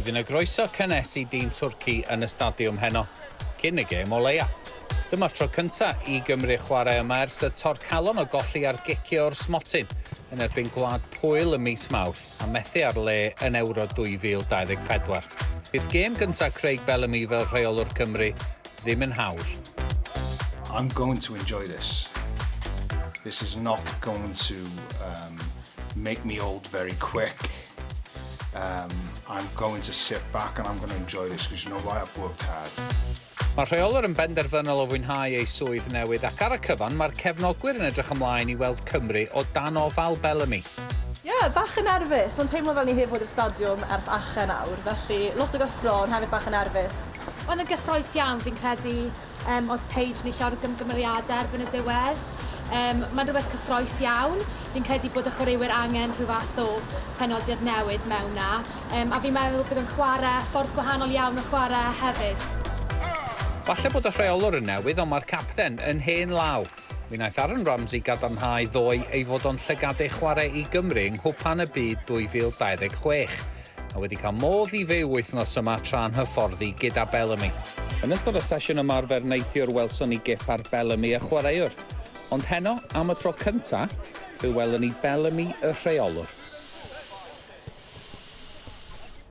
Mi fydd 'na groeso cynnes i dîm Twrci yn y stadiwm heno, cyn y gêm o leia. Dyma'r tro cynta' i Gymru chwarae yma ers y torcalon o golli ar gicio o'r smotyn yn erbyn Gwlad Pwyl ym mis Mawrth a methu ar le yn Ewro 2024. Bydd gêm gynta' Craig Bellamy fel rheolwr Cymru ddim yn hawdd. I'm going to enjoy this. This is not going to um, make me old very quick. Um, I'm going to sit back and I'm going to enjoy this because you know why I've worked hard. Mae'r rheolwr yn benderfynol o fwynhau ei swydd newydd ac ar y cyfan mae'r cefnogwyr yn edrych ymlaen i weld Cymru o dan ofal Bellamy. Ie, yeah, bach yn nerfus. Mae'n teimlo fel ni heb fod i'r stadiwm ers ache nawr, felly lot o gyffro, ond hefyd bach yn nerfus. Oedd yn gyffrous iawn, fi'n credu. Um, oedd Paige yn ei llawer o gymgymeriadau erbyn y diwedd. Um, mae'n rhywbeth cyffroes iawn. Fi'n credu bod y chwaraewyr angen rhyw fath o penodiad newydd mewn na. Um, a fi'n meddwl bydd yn chwarae ffordd gwahanol iawn o chwarae hefyd. Falle bod y rheolwr yn newydd, ond mae'r capten yn hen law. Mi wnaeth Aaron Ramsey gadarnhau ddoe ei fod o'n llygadu chwarae i Gymru yng Nghwpan y Byd 2026, a wedi cael modd i fyw wythnos yma tra'n hyfforddi gyda Bellamy. Yn ystod y sesiwn ymarfer neithiwr welson ni gip ar Bellamy y chwaraewr, ond heno, am y tro cynta', fe welon ni Bellamy y rheolwr.